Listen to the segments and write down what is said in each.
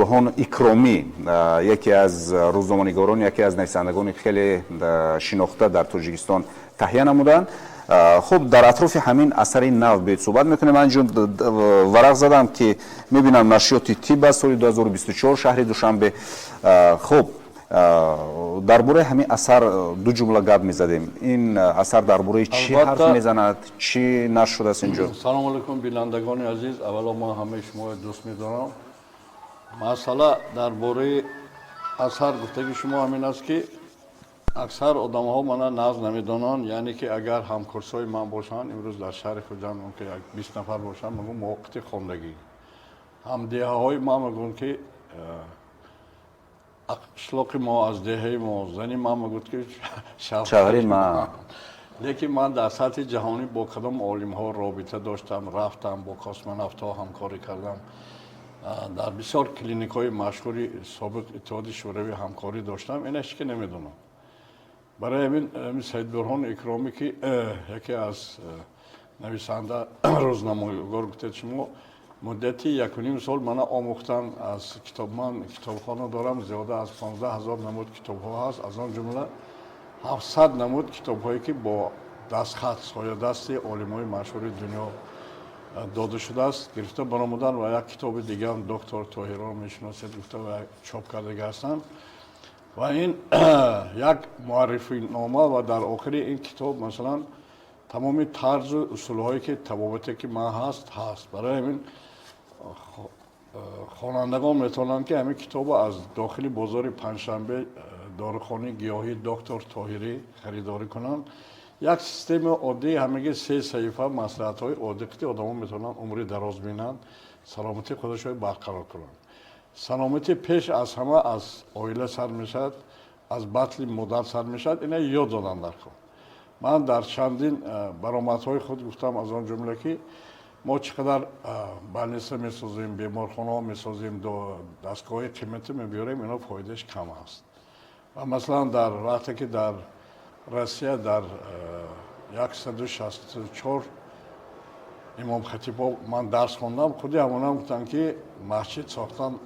Саидбурҳон Икромӣ, яке аз рӯзноманигорон, яке аз нависандагони хеле шинохта дар Тоҷикистон, таҳия намуданд. Хуб, дар атрофи ҳамин асари нав биёед суҳбат мекунем. Ман инҷо варақ задам, ки мебинам, нашриёти Тиб аст, соли 2024, шаҳри Душанбе. Хуб, дар бораи ҳамин асар ду ҷумла гап мезадем. Ин асар дар бораи чӣ ҳарф мезанад? Чӣ нашр шудааст инҷо? Салому алайкум, бинандагони азиз! Аввало ман ҳамаи шуморо дӯст медорам. Масъала дар бораи асар гуфтаги шумо ҳамин аст, ки аксар одамҳо мана нағз намедонанд. Яъне ки агар ҳамкурсҳои ман бошанд, имрӯз дар шаҳри Хуҷанд мумкин як 20 нафар бошанд, мегӯм, мувоқити хондагӣ. Ҳамдеҳаҳои ман мегӯянд, ки қишлоқи мо, аз деҳаи мо. Зани ман мегӯяд, ки шаҳри ман. Лекин ман дар сатҳи ҷаҳонӣ бо кадом олимҳо робита доштам, рафтам, бо космонавтҳо ҳамкорӣ кардам, дар бисёр клиникҳои машҳури собиқ Иттиҳоди Шӯравӣ ҳамкорӣ доштам, ина ҳеч ки намедонам. Барои ҳамин Саидбурҳон Икромӣ, ки яке аз нависанда, рӯзноманигор гуфтед шумо, муддати 1,5 сол мана омӯхтан аз китоб. Ман китобхона дорам, зиёда аз 15 000 намуд китобҳо ҳаст, аз он ҷумла 700 намуд китобҳое, ки бо дастхат, соядасти олимои машҳури дунё дода шудааст, гирифта баромадан. Ва як китоби дигаам, доктор Тоҳиро мешиносед, гуфта ва чоп кардага ҳастанд. Ва ин як муаррифинома. Ва дар охири ин китоб, масалан, тамоми тарзу усулҳое, ки табобате, ки ман ҳаст. Барои ҳамин хонандагон метавонанд, ки ҳамин китобро аз дохили бозори Панҷшанбе, дорухонаи гиёҳии доктор Тоҳирӣ харидорӣ кунанд. Як системаи оддии ҳамаги се саҳифа, маслиҳатҳои оддӣ, ки одамон метавонанд умри дароз бинанд, саломатии худашро барқарор кунанд. Саломатӣ пеш аз ҳама аз оила сар мешавад, аз батли модар сар мешавад. Ина ёд додам дар кор. Ман дар чандин баромадҳои худ гуфтам, аз он ҷумла, ки мо чӣ қадар больница месозем, беморхонаҳо месозем, дастгоҳҳои қиматӣ мебиёрем, ино фоидааш кам аст. Ва масалан, дар вақте ки дар Россия дар 164 имомхатибҳо ман дарс хондам, худи ҳамонам гуфтанд, ки масҷид сохтан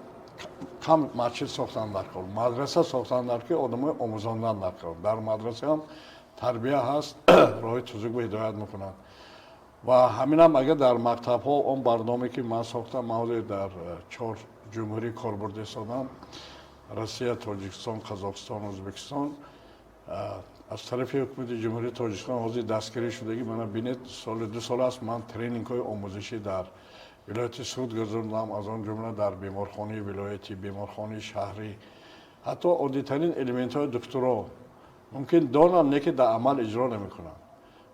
кам, масҷид сохтан дар кор, мадраса сохтан дар ки одамои омӯзондан дар кор. Дар мадраса ҳам тарбия ҳаст, роҳи тузук ба ҳидоят мекунанд. Ва ҳаминам агар дар мактабҳо он барномае, ки ман сохтам, ман ҳозир дар чор ҷумҳурӣ кор бурда истодам: Россия, Тоҷикистон, Қазоқистон, Ӯзбекистон. Аз тарафи ҳукумати Ҷумҳурии Тоҷикистон ҳозир дастгирӣ шудагӣ. Мана бинед, соли 2 сол аст, ман тренингҳои омӯзишӣ дар вилояти Суғд гузарондам, аз он ҷумла дар беморхонаи вилоятӣ, беморхонаи шаҳрӣ. Ҳатто оддитарин элементҳои духтуро мумкин донанд, не ки дар амал иҷро намекунанд.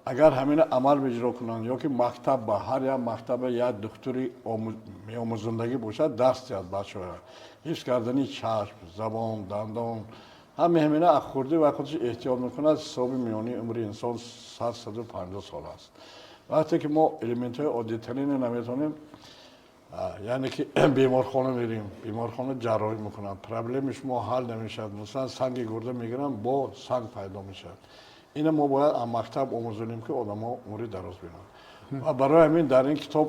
Агар ҳамина амал иҷро кунанд ё ки мактаб ба ҳар як мактаба як духтури меомӯзондагӣ бошад, дарс диҳад бачаҳоя, ҳифз кардани чашм, забон, дандон, ҳаме ҳамина аз хурдӣ ва худаш эҳтиёт мекунад. Ҳисоби миёнии умри инсон 100, 150 сол аст. Вақте ки мо элементҳои оддитарине наметавонем, яъне ки беморхона мерем, беморхона ҷарроҳӣ мекунанд, проблеми шумо ҳал намешавад. Масалан, санги гурда мегиранд, бо санг пайдо мешавад. Ина мо бояд аз мактаб омӯзонем, ки одамо умри дароз бинанд. Ва барои ҳамин дар ин китоб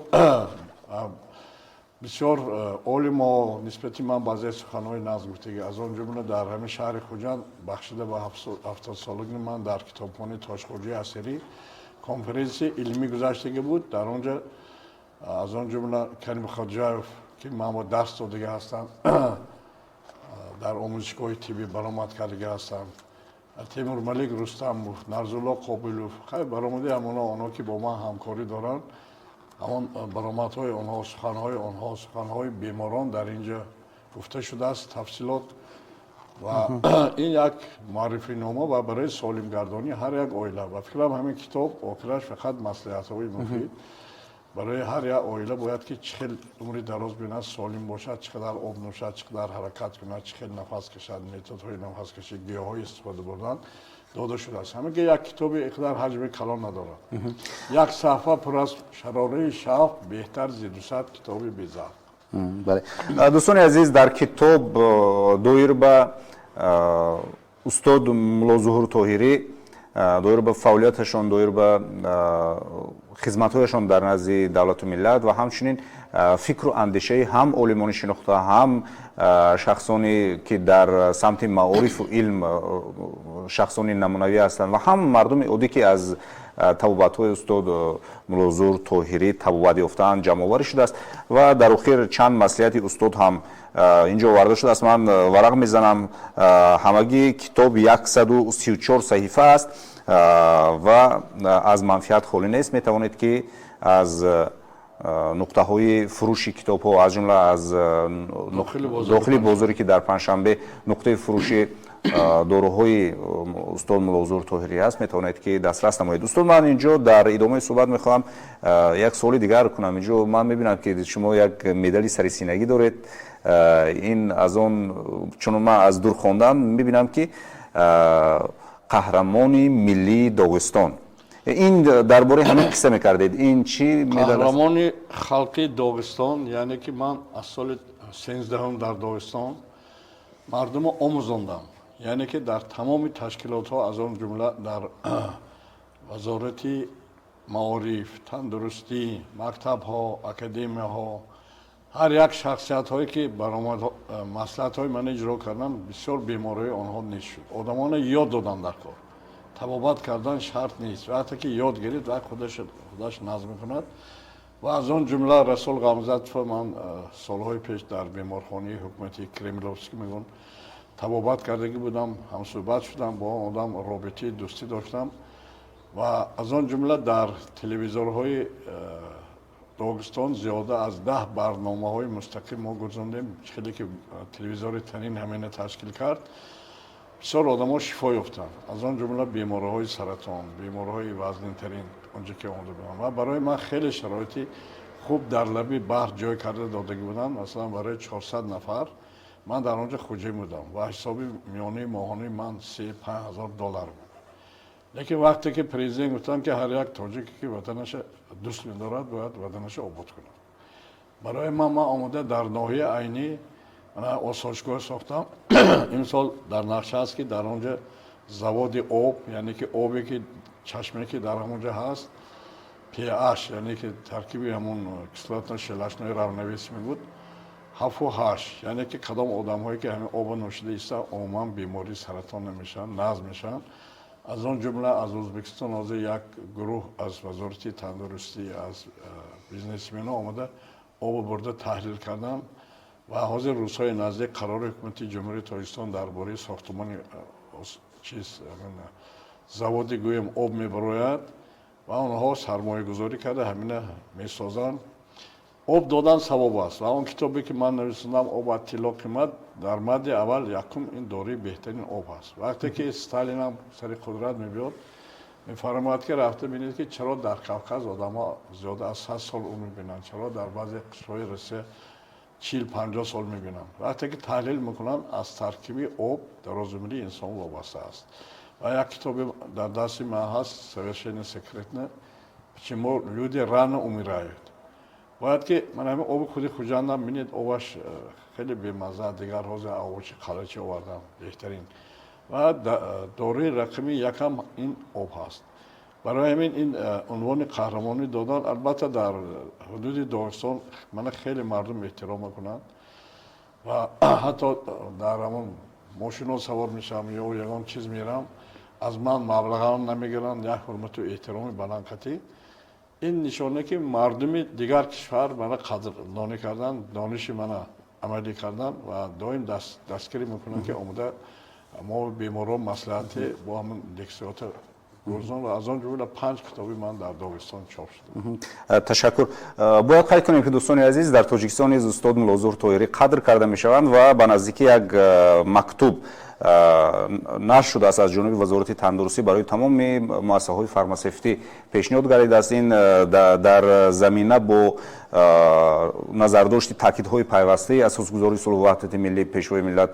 бисёр олимо нисбати ман баъзе суханҳои нағз гуфтагӣ, аз он ҷумла дар ҳамин шаҳри Хуҷанд, бахшида ба 70-солагии ман, дар китобхонаи Тошхоҷии Асирӣ конференсияи илмӣ гузаштагӣ буд. Дар он ҷо аз он ҷумла Карим Хоҷаев, ки ман бо дарс додагӣ ҳастанд, дар омӯзишгоҳи тиббӣ баромад кардагӣ ҳастанд, Темур Малик Рустамов, Нарзулло Қобилов, хай, баромади ҳамоно, онҳо ки бо ман ҳамкорӣ доранд, ҳамон баромадҳои онҳо, суханҳои онҳо, суханҳои беморон дар ин ҷо гуфта шудааст, тафсилот. Ва ин як муаррифинома ва барои солимгардонии ҳар як оила. Ба фикрам, ҳамин китоб охираш фақат маслиҳатҳои муфид барои ҳар як оила бояд, ки чӣ хел умри дароз бинад, солим бошад, чӣ қадар об нӯшад, чӣ қадар ҳаракат кунад, чӣ хел нафас кашад, методҳои нафаскашӣ, гиёҳҳои истифода бурдан дода шудааст. Ҳамин як китоби иқадар ҳаҷми калон надорад, як саҳфа пур аз шарораи шавқ, беҳтар зи 200 китоби безавқ. Бале, дӯстони азиз, дар китоб доир ба устод Муллозуҳур Тоҳирӣ, доир ба фаъолияташон, доир ба хизматҳояшон дар назди давлату миллат ва ҳамчунин фикру андешаи ҳам олимони шинохта, ҳам Шахсоне ки дар самти маорифу илм шахсони намунавӣ ҳастанд ва ҳам мардуми оддӣ, ки аз табобатҳои устод Муллозур Тоҳирӣ табобат ёфтаанд, ҷамъоварӣ шудааст ва дар охир чанд маслиҳати устод ҳам инҷо оварда шудааст. Ман варақ мезанам. Ҳамагӣ китоб 134 саҳифа аст ва аз манфиат холӣ нест. Метавонед, ки аз нуқтаҳои фурӯши китобҳо, аз ҷумла аз дохили бозоре, ки дар Панҷшанбе нуқтаи фурӯши доруҳои устод Муллозур Тоҳирӣ аст, метавонед, ки дастрас намоед. Устод, ман инҷо дар идомаи суҳбат мехоҳам як суоли дигар кунам. Инҷо ман мебинам, ки шумо як медали сарисинагӣ доред. Ин аз он, чун ман аз дур хондам, мебинам, ки қаҳрамони миллии Доғистон. Ин дар бораи ҳамин қисса мекардед. Ин чӣ медал? Қаҳрамони халқи Доғистон, яъне ки ман аз соли 13-ум дар Доғистон мардумо омӯзондам, яъне ки дар тамоми ташкилотҳо, аз он ҷумла дар Вазорати маориф, тандурустӣ, мактабҳо, академияҳо, ҳар як шахсиятҳое ки баромад, маслиҳатҳои ман иҷро карданд, бисёр бемориҳои онҳо нест шуд. Одамона ёд додам, дар кор табобат кардан шарт нест. Вақте ки ёд гирифт, вай худаш назм мекунад. Ва аз он ҷумла Расул Ғамзатов, ман солҳои пеш дар беморхонаи ҳукумати Кремловский мегӯн табобат кардагӣ будам, ҳамсӯҳбат шудам бо он одам, робитаи дӯстӣ доштам. Ва аз он ҷумла дар телевизорҳои Доғистон зиёда аз 10 барномаҳои мустақим мо гузондем. Хеле ки телевизори Танин ҳамина ташкил кард, бисёр одамо шифо ёфтанд, аз он ҷумла бемориҳои саратон, бемориҳои вазнинтарин онҷо ки омода буданд. Ва барои ман хеле шароити хуб дар лаби баҳр ҷой карда додагӣ буданд, масалан, барои 400 нафар. Ман дар он ҷо хуҷа будам ва ҳисоби миёнаи моҳонаи ман 3-5 ҳазор доллар буд. Лекин вақте ки президент гуфтанд, ки ҳар як тоҷике, ки ватанаша дӯст медорад, бояд ватанаша обод кунад, барои ман омода дар ноҳия Айнӣ осоишгоҳ сохтам. Имсол дар нақша аст, ки дар он ҷо заводи об, яъне ки обе ки чашме ки дар ҳамон ҷо ҳаст, pH, яъне ки таркиби ҳамон кислотно-щелочной равновесие мегӯд, 7,8, яъне ки кадом одамҳое ки ҳамин обо нӯшида иста, умуман бемории саратон намешаванд, назм мешаванд. Аз он ҷумла аз Ӯзбекистон ҳозир як гурӯҳ аз Вазорати тандурустӣ, аз бизнесменҳо омада, обо бурда таҳлил карданд. Ва ҳозир рӯзҳои наздик қарори ҳукумати Ҷумҳурии Тоҷикистон дар бораи сохтумони чиз, заводи гӯем об мебарояд ва онҳо сармоягузорӣ карда, ҳамина месозанд. Об додан савоб аст. Ва он китобе ки ман нависондам, «Об аз тилло қимат», дар мадди аввал якум ин дории беҳтарин об аст. Вақте ки Сталинам сари қудрат мебиёд, мефармояд, ки рафта бинед, ки чаро дар Кавказ одамҳо зиёда аз 100 сол умр мебинанд, чаро дар баъзе қисмҳои Россия 40-50 сол мебинанд. Вақте ки таҳлил мекунанд, аз таркиби об дарозумрии инсон вобаста аст. Ва як китобе дар дасти ман ҳаст, совершенно секретно, «Почему люди рано умирают». Бояд ки ман ҳамин оби худи Хуҷандам бинед, обаш хеле бемазза, дигар ҳозир обочи қалачи овардам, беҳтарин. Ва дорои рақами якам ин об ҳаст. Барои ҳамин ин унвони қаҳрамонӣ додан. Албатта, дар ҳудуди Доғистон мана хеле мардум эҳтиром мекунанд ва ҳатто дар ҳамон мошино савор мешавам ё ягон чиз мерам, аз ман маблағам намегиранд, як ҳурмату эҳтироми баландқатӣ. Ин нишона, ки мардуми дигар кишвар мана қадрдонӣ кардан, дониши мана амалӣ кардан ва доим дастгирӣ мекунанд, ки омода мо беморон маслиҳати бо ҳамин лексиёта гузон. Ва аз он ҷумла панҷ китоби ман дар Доғистон чоп шуд. Ташаккур. Бояд қайд кунем, ки, дӯстони азиз, дар Тоҷикистон низ устод Муллозур Тоҳирӣ қадр карда мешаванд ва ба наздикӣ як мактуб нашр шудааст аз ҷониби Вазорати тандурустӣ, барои тамоми муассисаҳои фармасевтӣ пешниҳод гардидааст. Ин дар замина бо назардошти таъкидҳои пайвастаи Асосгузори сулҳу ваҳдати миллӣ, Пешвои миллат,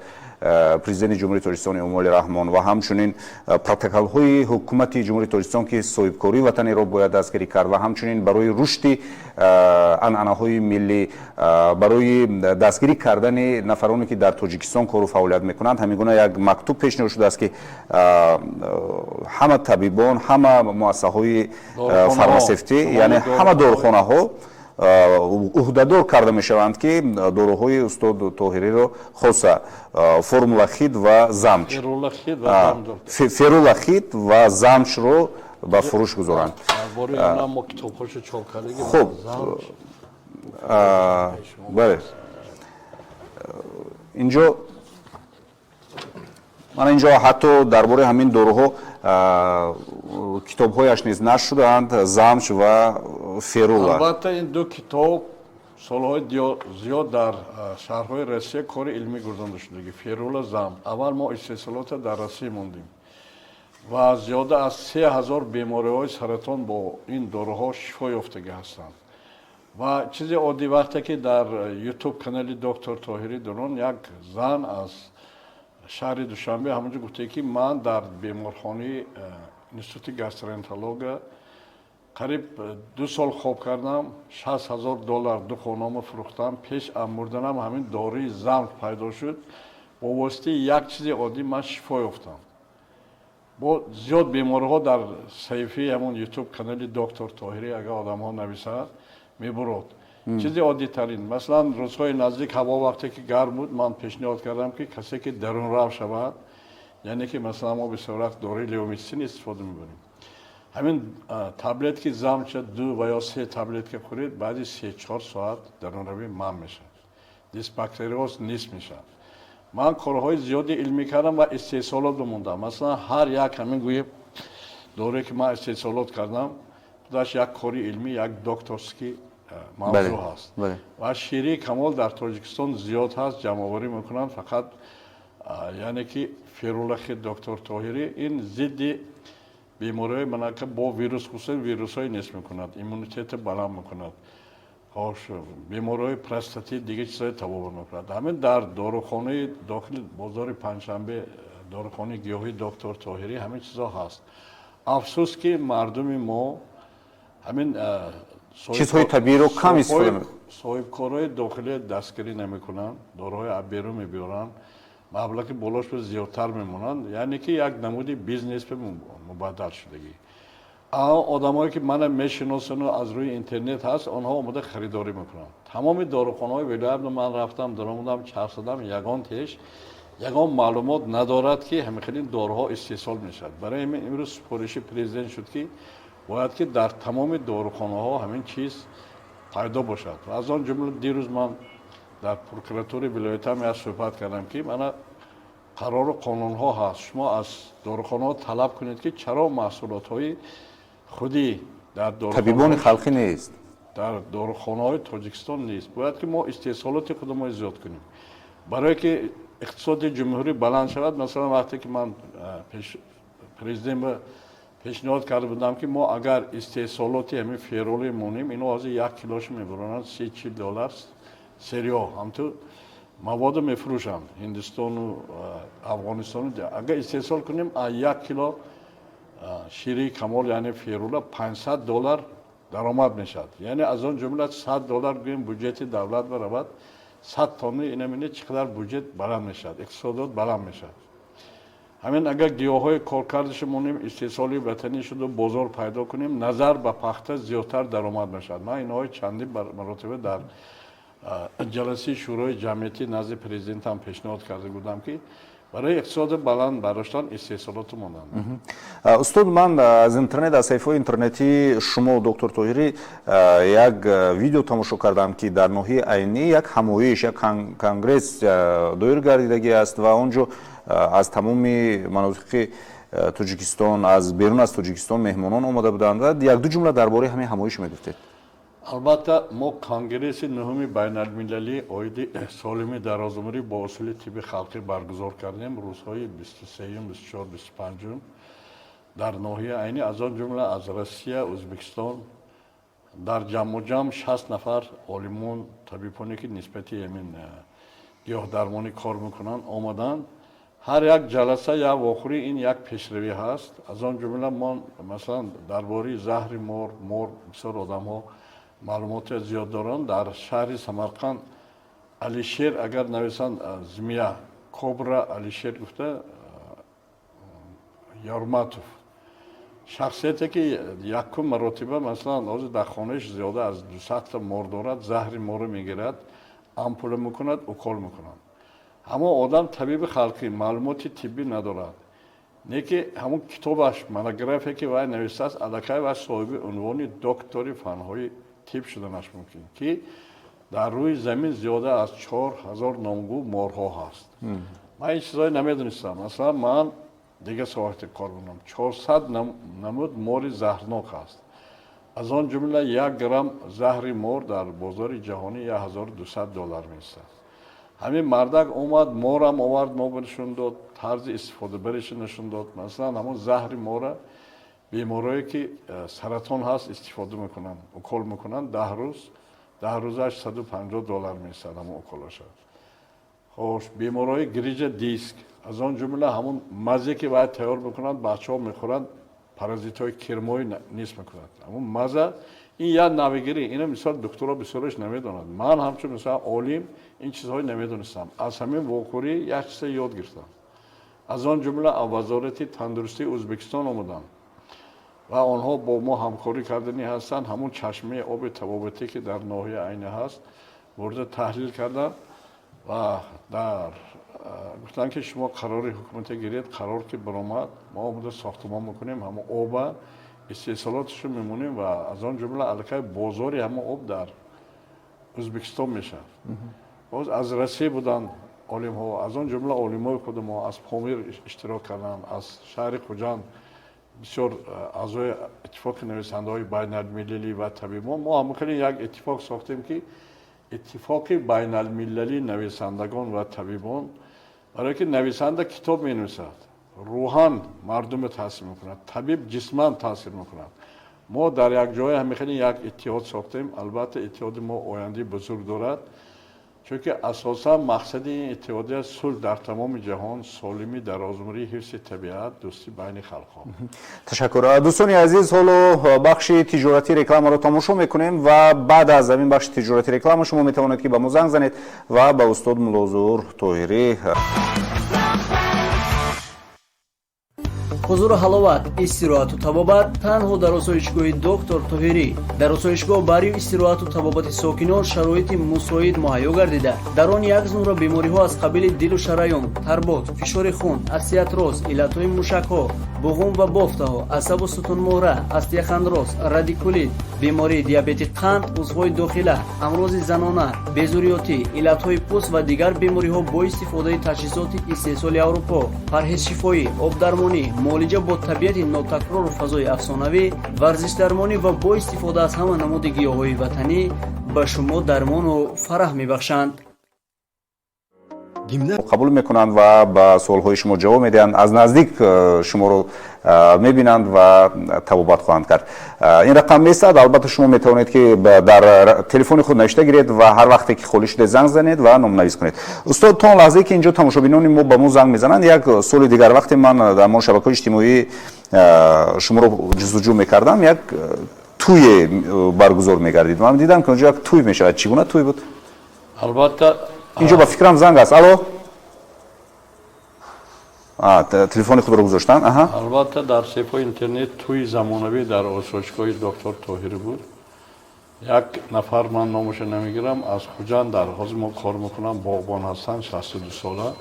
Президенти Ҷумҳурии Тоҷикистон Эмомалӣ Раҳмон ва ҳамчунин протоколҳои ҳукумати Ҷумҳурии Тоҷикистон, ки соҳибкории ватаниро бояд дастгирӣ кард ва ҳамчунин барои рушди анъанаҳои миллӣ, барои дастгирӣ кардани нафароне, ки дар Тоҷикистон кору фаъолият мекунанд, ҳамин гуна як мактуб пешниҳод шудааст, ки ҳама табибон, ҳама муассисаҳои фармасевтӣ, яъне ҳама дорухонаҳо Уҳдадор карда мешаванд, ки доруҳои устод Тоҳириро, хоса Формула Хит ва Замч, Ферула Хит ва Замчро ба фурӯш гузоранд. Хуб, бале, инҷо, мана инҷо ҳатто дар бораи ҳамин доруҳо китобҳояш низ нашр шудаанд, Замч ва Ферула. Албатта, ин ду китоб солҳои зиёд дар шаҳрҳои Россия кори илмӣ гузаронда шудаги. Ферула, Замч аввал мо истеҳсолота дар Россия мондем ва зиёда аз 3000 бемориҳои саратон бо ин доруҳо шифо ёфтагӣ ҳастанд. Ва чизи оддӣ, вақте ки дар Ютуб канали доктор Тоҳирӣ дурон як зан аз шаҳри Душанбе ҳамонҷо гуфте, ки ман дар беморхонаи институти гастроэнтеролога қариб 2 сол хоб кардам, 60 000 доллар ду хонамо фурӯхтам, пеш аз мурданам ҳамин дорои Замч пайдо шуд, бо воситаи як чизи оддӣ ман шифо ёфтам. Бо зиёд бемориҳо дар саҳифаи ҳамон Ютуб канали доктор Тоҳирӣ агар одамҳо нависад, мебурод. Чизи оддитарин, масалан, рӯзҳои наздик ҳаво вақте ки гарм буд, ман пешниҳод кардам, ки касе ки дарунрав шавад, яъне ки масалан мо бисёр вақт дорои Левомитсин истифода мебарем, ҳамин таблетки Замча ду ва ё се таблетка хӯред, баъди 3-4 соат дарунравӣ манъ мешавад, дисбактериоз нест мешавад. Ман корҳои зиёди илмӣ кардам ва истеҳсолот бимондам. Масалан, ҳар як ҳамин гӯи дорое ки ман истеҳсолот кардам, худаш як кори илмӣ, як докторский мавзӯъ ҳаст. Ва ширии камол дар Тоҷикистон зиёд ҳаст, ҷамъоварӣ мекунанд фақат, яъне ки Ферулахи доктор Тоҳирӣ ин зидди бемориҳои манака бо вирус, хусусан вирусҳои нест мекунад, иммунитета баланд мекунад, хош бемориҳои простатит, дигар чизҳои табобат мекунад. Ҳамин дар дорухонаи дохили бозори Панҷшанбе, дорухонаи гиёҳии доктор Тоҳирӣ ҳамин чизҳо ҳаст. Афсӯс, ки мардуми мо ҳамин чизҳои табииро кам истифода. Соҳибкорҳои дохилия дастгирӣ намекунанд, доруҳои аз берун мебиёранд, маблағи болош зиёдтар мемонанд, яъне ки як намуди бизнес мубаддал шудагӣ. Одамое ки мана мешиносану аз рӯи интернет ҳаст, онҳо омода харидорӣ мекунанд. Тамоми дорухонаҳои вилоят ман рафтам, даромадам, чарх задам, ягон теш ягон маълумот надорад, ки ҳамин хели доруҳо истеҳсол мешавад. Барои ҳамин имрӯз супориши президент шуд, ки бояд ки дар тамоми дорухонаҳо ҳамин чиз пайдо бошад. Ва аз он ҷумла дирӯз ман дар прокуратураи вилоятам як суҳбат кардам, ки мана қарору қонунҳо ҳаст, шумо аз дорухонаҳо талаб кунед, ки чаро маҳсулотҳои худӣ дар табибони халқӣ нест. Дар дорухонаҳои Тоҷикистон нест. Бояд ки мо истеҳсолоти худамон зиёд кунем, барое ки иқтисоди ҷумҳурӣ баланд шавад. Масалан, вақте ки ман президент пешниҳод карда будам, ки мо агар истеҳсолоти ҳамин фероли монем, ино ҳозир як килошо мебаронанд 30-40 доллар, сырьё ҳамту маводо мефурӯшанд Ҳиндистону Афғонистону. Агар истеҳсол кунем, як кило шири камол, яъне ферула, 500 доллар даромад мешавад, яъне аз он ҷумла 100 доллар гӯем буҷети давлат баравад, 100 тонна инамине чӣ қадар буҷет баланд мешавад, иқтисодиёт баланд мешавад. Ҳамин агар гиёҳҳои коркардашо монем, истеҳсоли ватанӣ шуду бозор пайдо кунем, назар ба пахта зиёдтар даромад мешавад. Ман инҳои чандин маротиба дар ҷаласаи Шӯрои ҷамъиятӣ назди президентам пешниҳод карда будам, ки барои иқтисоди баланд бардоштан истеҳсолоту монанд. Устод, ман аз интернет, аз саҳифаҳои интернетии шумо, доктор Тоҳирӣ, як видео тамошо кардам, ки дар ноҳияи Айнӣ як ҳамоиш, як конгресс доир гардидагӣ аст ва он ҷо аз тамоми манотиқи Тоҷикистон, аз берун аз Тоҷикистон меҳмонон омада буданд. Ва як-ду ҷумла дар бораи ҳамин ҳамоиш мегуфтед. Албатта, мо конгресси нуҳуми байналмилалӣ оиди солими дарозумрӣ бо усули тибби халқӣ баргузор кардем рӯзҳои 23-юм, 24, 25-ум дар ноҳияи Айнӣ. Аз он ҷумла аз Россия, Ӯзбекистон дар ҷамъуҷамъ 60 нафар олимон, табибоне, ки нисбати ҳамин гиёҳдармонӣ кор мекунанд, омаданд. Ҳар як ҷаласа, як вохӯрӣ ин як пешравӣ ҳаст. Аз он ҷумла мо, масалан, дар бораи заҳри мор, мор бисёр одамҳо маълумоти зиёд доранд. Дар шаҳри Самарқанд Алишер агар нависанд, змея кобра Алишер гуфта, Ярматов. Шахсияте ки якум маротиба, масалан, ҳозир дар хонааш зиёда аз 200 та мор дорад, заҳри моро мегирад, ампула мекунад, укол мекунад. Ҳамон одам табиби халқӣ, маълумоти тиббӣ надорад, не ки ҳамон китобаш, монография, ки вай навиштааст, аллакай вай соҳиби унвони доктори фанҳои тиб шуданаш мумкин, ки дар рӯи замин зиёда аз 4000 номгӯ морҳо ҳаст. Ман ин чизҳое намедонистам. Масалан, ман дигар соҳати кор мекунам. 400 намуд мори заҳрнок ҳаст, аз он ҷумла 1 грамм заҳри мор дар бозори ҷаҳонӣ 1200 доллар меистад. Ҳамин мардак омад, морам овард, мо нишон дод, тарзи истифодабариша нишон дод. Масалан, ҳамон заҳри мора беморое ки саратон ҳаст, истифода мекунанд, укол мекунанд 10 рӯз, 10 рӯзаш 150 доллар меистад ҳамон уколаша. Хош, беморои грижа диск, аз он ҷумла ҳамон мазе ки бояд тайёр мекунанд, бачаҳо мехӯранд, паразитҳои кирмои нест мекунад ҳамон маза. Ин як навигирӣ. Ина мисол, духтуро бисёраш намедонад. Ман ҳамчун, мисал, олим ин чизҳои намедонистам. Аз ҳамин вохӯрӣ як чизе ёд гирифтам. Аз он ҷумла Вазорати тандурустии Ӯзбекистон омаданд ва онҳо бо мо ҳамкорӣ карданӣ ҳастанд. Ҳамон чашмаи оби табобатӣ, ки дар ноҳия Айни ҳаст, бурда таҳлил карданд ва дар гуфтанд, ки шумо қарори ҳукумате гиред. Қарор ки баромад, мо омода сохтмон мекунем, ҳамон оба истеҳсолоташро мемонем ва аз он ҷумла аллакай бозори ҳамон об дар Ӯзбекистон мешавад. Боз аз Россия буданд олимҳо, аз он ҷумла олимҳои худи мо аз Помир иштирок карданд, аз шаҳри Хуҷанд бисёр аъзои Иттифоқи нависандаҳои байналмилалӣ ва табибон. Мо ҳама хеле як иттифоқ сохтем, ки Иттифоқи байналмилалии нависандагон ва табибон, барое ки нависанда китоб менависад, рӯҳан мардуме таъсир мекунад, табиб ҷисман таъсир мекунад. Мо дар як ҷое ҳама хеле як иттиҳод сохтем. Албатта, иттиҳоди мо ояндаи бузург дорад, чунки асосан мақсади ин иттиҳодия сулҳ дар тамоми ҷаҳон, солимӣ, дарозумрӣ, ҳифзи табиат, дӯстӣ байни халқҳо. Ташаккур. Дӯстони азиз, ҳоло бахши тиҷоратӣ рекламаро тамошо мекунем ва баъд аз ҳамин бахши тиҷоратӣ реклама шумо метавонед, ки ба мо занг занед ва ба устод Муллозуҳур Тоҳирӣ. Ҳузуру ҳаловат, истироҳату табобат танҳо дар осоишгоҳи Доктор Тоҳирӣ. Дар осоишгоҳ барои истироҳату табобати сокинон шароити мусоид муҳайё гардида, дар он як зумра бемориҳо аз қабили дилу шараён, тарбот, фишори хун, остеоартроз, иллатҳои мушакҳо, буғум ва бофтаҳо, асабу сутунмуҳра, остеохондроз, радикулит, бемории диабети қанд, узвҳои дохила, амрози занона, безурётӣ, иллатҳои пӯст ва дигар бемориҳо бо истифодаи таҷҳизоти истеҳсоли Аврупо, парҳезшифоӣ, обдармонӣ, муолиҷа бо табиати нотакрору фазои афсонавӣ, варзишдармонӣ ва бо истифода аз ҳама намуди гиёҳҳои ватанӣ ба шумо дармону фараҳ мебахшанд. Қабул мекунанд ва ба суолҳои шумо ҷавоб медиҳанд, аз наздик шуморо мебинанд ва табобат хоҳанд кард. Ин рақам меистад. Албатта, шумо метавонед, ки дар телефони худ навишта гиред ва ҳар вақте ки холӣ шуде, занг занед ва номнавис кунед. Устод, то он лаҳзае ки инҷо тамошобинони мо ба мо занг мезананд, як суоли дигар. Вақте ман дар мо шабакаҳои иҷтимоӣ шуморо ҷустуҷӯ мекардам, як тӯе баргузор мегардид. Ман дидам, ки онҷо як тӯй мешавад. Чӣ гуна тӯй буд? Албатта. Инҷо ба фикрам занг аст. Алло, телефони худро гузоштан. Аҳа. Албатта, дар саҳифаи интернет тӯи замонавӣ дар осоишгоҳи Доктор Тоҳирӣ буд. Як нафар, ман номаша намегирам, аз Хуҷанд, дар ҳозир мо кор мекунам, боғбон ҳастанд, 62 сола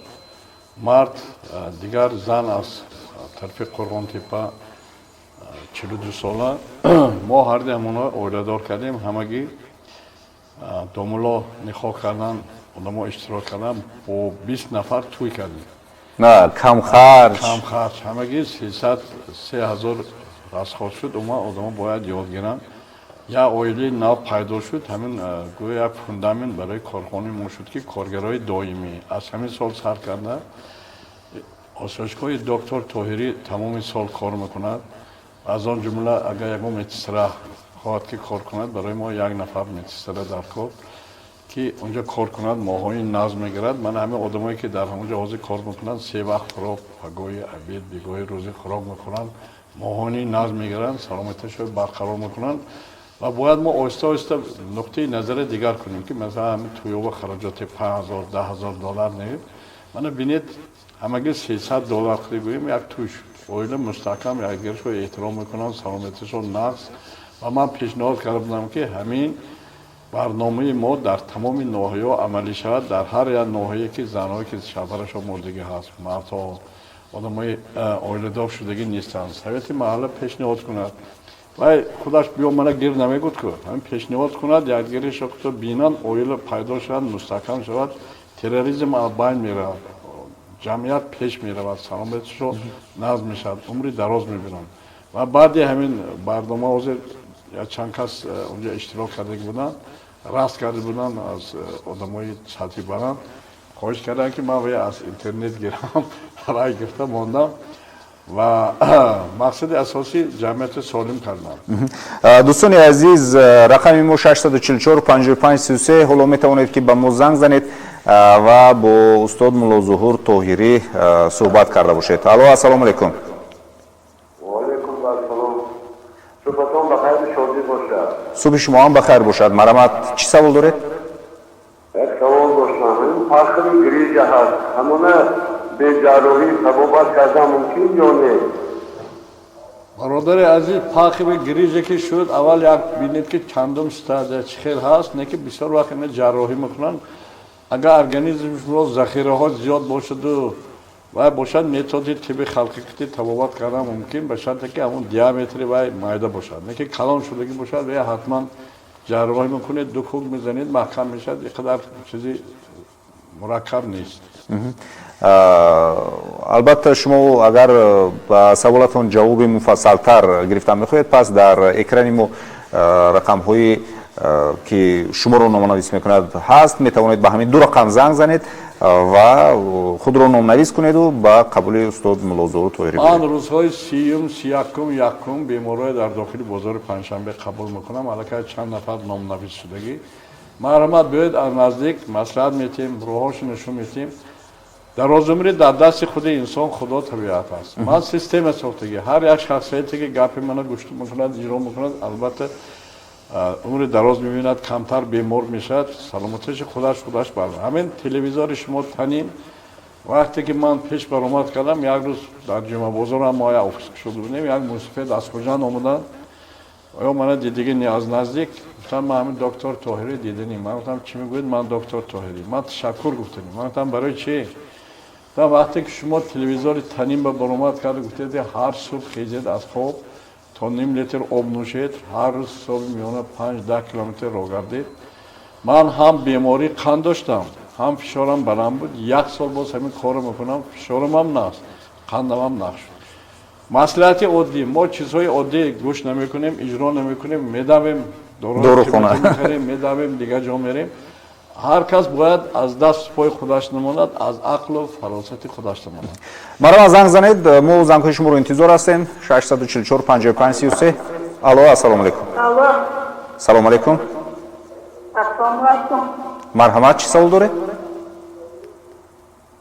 мард, дигар зан аз тарафи Қурғонтепа, 42 сола. Мо ҳарди ҳамонҳо оиладор кардем. Ҳамагӣ домулло никоҳ кардан, одамо иштирок кардан, бо 20 нафар тӯй кардем. На камхарҷ. Камхарҷ, ҳамагӣ 303 ҳазор расход шуд. Ума одамо бояд ёд гиранд. Як оилаи нав пайдо шуд. Ҳамин гӯё як фундамент барои корхонаи мо шуд, ки коргарои доимӣ аз ҳамин сол сар карда осоишгоҳи Доктор Тоҳирӣ тамоми сол кор мекунад. Аз он ҷумла, агар ягон медсестра хоҳад, ки кор кунад, барои мо як нафар медсестра дар кор, ки онҷо кор кунад, моҳои назм мегирад. Ман ҳамин одамое, ки дар ҳамонҷо ҳозир кор мекунанд, се вақт хӯрок, пагоҳи, обед, бегоҳи, рӯзи хӯрок мехӯранд, моҳони назм мегиранд, саломатиашро барқарор мекунанд. Ва бояд мо оҳиста оҳиста нуқтаи назари дигар кунем, ки масалан, ҳамин тӯёба хароҷоти 5000, 10 000 доллар не. Мана бинед, ҳамагӣ 300 доллар хӯри, гӯем, як тӯй шуд. Оила мустаҳкам, якдигарашро эҳтиром мекунанд, саломатишон нағз. Ва ман пешниҳод карда будам, ки ҳамин барномаи мо дар тамоми ноҳияҳо амалӣ шавад. Дар ҳар як ноҳия, ки занҳое, ки шавҳарашон мурдагӣ ҳаст, мардҳо, одамои оиладор шудагӣ нестанд, совети маҳалла пешниҳод кунад. Вай худаш биё мана гир намегӯд ку, ҳамин пешниҳод кунад, якдигарашро бинанд, оила пайдо шавад, мустаҳкам шавад, терроризм аз байн меравад, ҷамъият пеш меравад, саломатишо нағз мешавад, умри дароз мебинанд. Ва баъди ҳамин барнома ҳозир чанд кас онҷо иштирок кардаги буданд, раст карда буданд, аз одамои сатҳи баланд хоҳиш карданд, ки ман вай аз интернет гирам. Рай гирифта мондам ва мақсади асосӣ ҷамъияти солим кардан. Дӯстони азиз, рақами мо 644 55 33. Ҳоло метавонед, ки ба мо занг занед ва бо устод Муллозуҳур Тоҳирӣ суҳбат карда бошед. Алло, ассалому алайкум. Ваалайкум ассалом, субҳатон ба хайру шодӣ бошад. Субҳи шумо ҳам ба хайр бошад. Марҳамат, чӣ савол доред? Як савол доштам. Ҳамин пахви грижа ҳаст, ҳамона бе ҷарроҳӣ табобат кардан мумкин ё не? Бародари азиз, пахви грижа ки шуд, аввал як бинед, ки чандум стадия, чӣ хел ҳаст. Не ки бисёр вақт ина ҷарроҳӣ мекунанд. Агар организми шумо захираҳо зиёд бошаду вай бошад, методи тибби халқӣ ки табобат кардан мумкин, ба шарте ки ҳамон диаметри вай майда бошад. Не ки калон шудагӣ бошад, вай ҳатман ҷарроҳӣ мекунед, ду кук мезанед, маҳкам мешавад. Ин қадар чизи мураккаб нест. Албатта, шумо агар ба саволатон ҷавоби муфассалтар гирифтан мехоҳед, пас дар экрани мо рақамҳои, ки шуморо номнавис мекунад, ҳаст. Метавонед ба ҳамин ду рақам занг занед ва худро номнавис кунеду ба қабули устод Муллозуҳур Тоҳирӣ. Ман рӯзҳои 30-ум, 31-ум, 1-ум беморҳои дар дохили бозори Панҷшанбе қабул мекунам. Аллакай чанд нафар номнавис шудагӣ. Марҳамат, биёед, аз наздик маслиҳат метиҳем, роҳҳошо нишон метиҳем. Дарозумрӣ дар дасти худи инсон, Худо, табиат аст. Ман система сохтагӣ. Ҳар як шахсияте, ки гапи мана гӯш мекунад, иҷро мекунад, албатта, умри дароз мебинад, камтар бемор мешавад, саломатиши худаш бар. Ҳамин телевизори шумо танин, вақте ки ман пеш баромад кардам, як рӯз дар Ҷумъабозорам мо як офис шуда будем, як мусофир аз Хуҷанд омаданд. Оё мана дидагӣ не, аз наздик. Гуфтам: «Ман ҳамин доктор Тоҳирӣ диданӣ». Ман гуфтам: «Чӣ мегӯед?» «Ман доктор Тоҳирӣ, ман ташаккур гуфтанӣ». Ман гуфтам: «Барои чӣ?» Гуфтам: «Вақте ки шумо телевизори танин ба баромад карда, гуфтед, ҳар субҳ хезед аз хоб, то ним литр об нӯшед, ҳар рӯз ҳисоби миёна 5-10 километр роҳ гардед, ман ҳам бемории қанд доштам, ҳам фишорам баланд буд. Як сол боз ҳамин корро мекунам, фишорамам наст, қандамам нағз шуд». Маслиҳати оддӣ. Мо чизҳои оддӣ гӯш намекунем, иҷро намекунем, медавем дорухона мехарем, медавем, дигар ҷо мерем. Ҳар кас бояд аз даст пои худаш намонад, аз ақлу фаросати худаш намонад. Марҳамат, занг занед, мо зангҳои шуморо интизор ҳастем. 644 55 33. Алло, ассалому алайкум. Алло. Салому алайкум. Ассалому алайкум. Марҳамат, чӣ савол доред?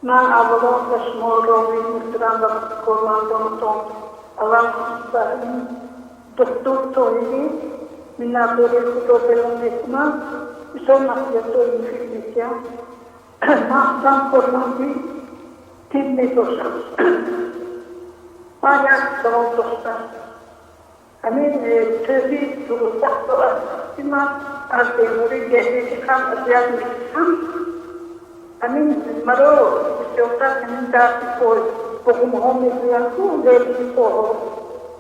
Ман аввало ба шумо рови муҳтарам ва кормандонатон, аввал ба доктор Тоҳирӣ миннатдории худро баён мекунам. Бисёр маслиҳатҳои муфид медиҳам. Ман худам корманди тиб мебошам. Ман як савол доштам. Ҳамин тӯли 12 сол аст, ки ман аз бемории диабети қанд азият мекашам. Ҳамин маро бисёртар ҳамин дарди пой, буғумҳо мегӯянд ку, леби поҳо,